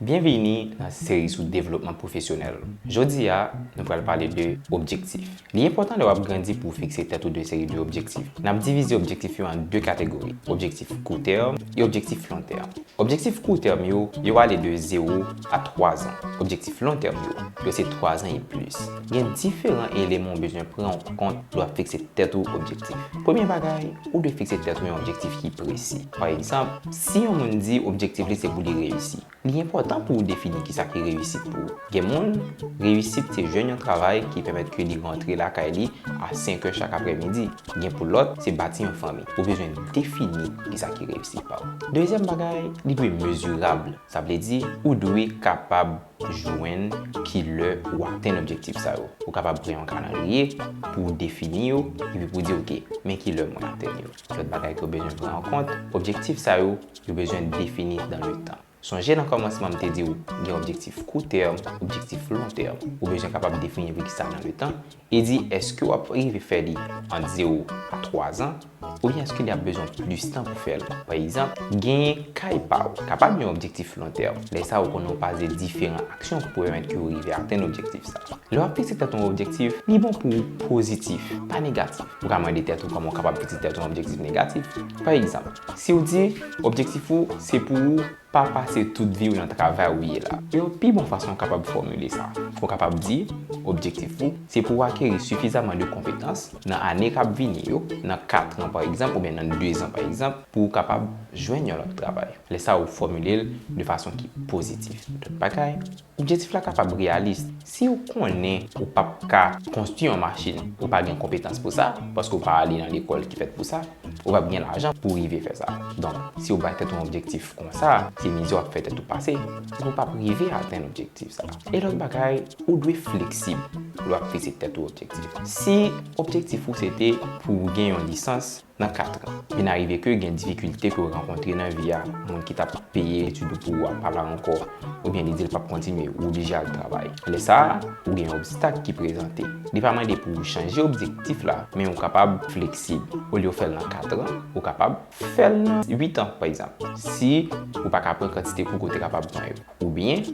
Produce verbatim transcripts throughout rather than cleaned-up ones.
Byenvini nan seri sou devlopman pwofesyonèl. Jodi a, nou pral pale de objektif. Li enpòtan lè w ap grandi pou w fikse tèt ou de seri de objektif. N ap divize objektif yo an de kategori, objektif kou tèm e objektif lon tèm. Objektif kou tèm yo, yo ale de zewo a twa zan. Objektif lon tèm yo, yo se twa zan e plis. Gen diferan eleman w bezwen pran an kont lè w ap fikse tèt ou objektif. Premye bagay, ou dwe fikse tèt ou yon objektif ki presi. Pa egzanp, si yon moun di objektif li se pou li reyisi, li enpòtan pou w defini kisa ki reyisit pou ou. Gen moun, reyisit se jwenn yon travay ki pèmèt ke li rantre lakay li a senk è chak aprèmidi. Gen pou lòt, se bati yon fanmi. Ou bezwen defini kisa ki reyisit pa w. Dezyèm bagay, li dwe mezirab. Sa vle di, ou dwe kapab jwenn ki lè ou atenn objektif sa yo. Ou kapab pran yon kalandriye pou w defini yo, epi pou w di, "Oke, men ki lè mwen atenn yo." Lòt bagay ke w bezwen pran an kont, objektif sa yo, yo bezwen defini dan le tan. Sonje nan kòmansman m te di w, gen objektif kou tèm, objektif lon tèm. Ou bezwen kapab defini pou kisa nan le tan, e di èske w ap rive fè li ant zewo a twa zan, oubyen èske li ap bezwen plis tan pou fè l. Pa egzanp, genyen kay pa w kapab yon objektif lon tèm. Lè sa a, ou konnen w pase diferan aksyon pou pèmèt ke w rive atenn objektif sa a. Lè w ap fikse tèt ou yon objektif, li bon pou w pozitif, pa negatif. Ou ka mande tèt ou kòman w kapab fikse tèt ou yon objektif negatif. Pa egzanp, si w di objektif ou se pou w pa pase tout vi w nan travay ou ye la. Yon pi bon fason w kapab fòmile sa, ou kapab di, objektif ou se pou w akeri sifizaman de konpetans nan ane k ap vini yo, nan kat an pa egzanp, oubyen nan de zan pa egzanp, pou w kapab jwenn yon lòt travay. Lè sa a, ou fòmile l de fason ki pozitif. Lòt bagay, objektif la kapab reyalis. Si w konnen ou p ap ka konstwi yon machin, ou pa gen konpetans pou sa, paske w pa ale nan lekòl ki fèt pou sa, ou p ap gen lajan pou w rive fè sa. Donk, si w bay tèt ou yon objektif konsa, se mizè w ap fè tèt ou pase, epi w p ap rive atenn objektif sa. E lòt bagay, ou dwe fleksib lè w ap fikse tèt ou objektif. Si objektif ou se te pou w gen yon lisans nan kat an, vin arive ke gen difikilte ke w rankontre nan vi a, moun ki t ap peye etid ou pou ou a pa la ankò, oubyen li di l p ap kontinye, ou oblije al travay. Lè sa a, ou gen yon obstak ki prezante. Li pa mande pou w chanje objektif la, men ou kapab fleksib. Olye w fè l nan kat an, ou kapab fè l nan uit an, pa egzanp. Si ou pa ka pran kantite kou ke w te kapab pran yo. Oubyen,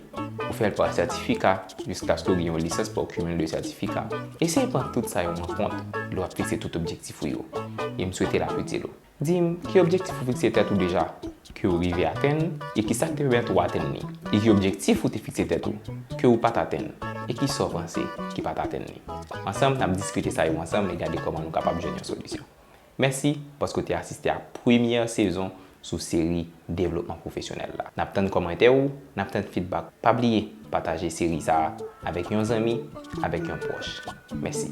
ou fè l pa sètifika, jiskaske w gen yon lisans pa w cumul de sètifika. Eseye pran tout sa yo an kont lè w ap fikse tout objektif ou yo. E m swete l ap itil ou. Di m, ki objektif ou fikse tèt ou deja, ke w rive atenn, e ki sa k te pèmèt ou atenn li? E ki objektif ou te fikse tèt ou, ke w pa t atenn, e ki sa w panse ki pa t atenn li? Ansanm, n ap diskite sa yo ansanm e gade kòman nou kapab jwenn yon solisyon. Mèsi paske w te asiste a premyè sezon sou seri devlopman pwofesyonèl la. N ap tann kòmantè ou, n ap tann feedback. Pa bliye pataje seri sa a avèk yon zanmi, avèk yon pwòch. Mèsi.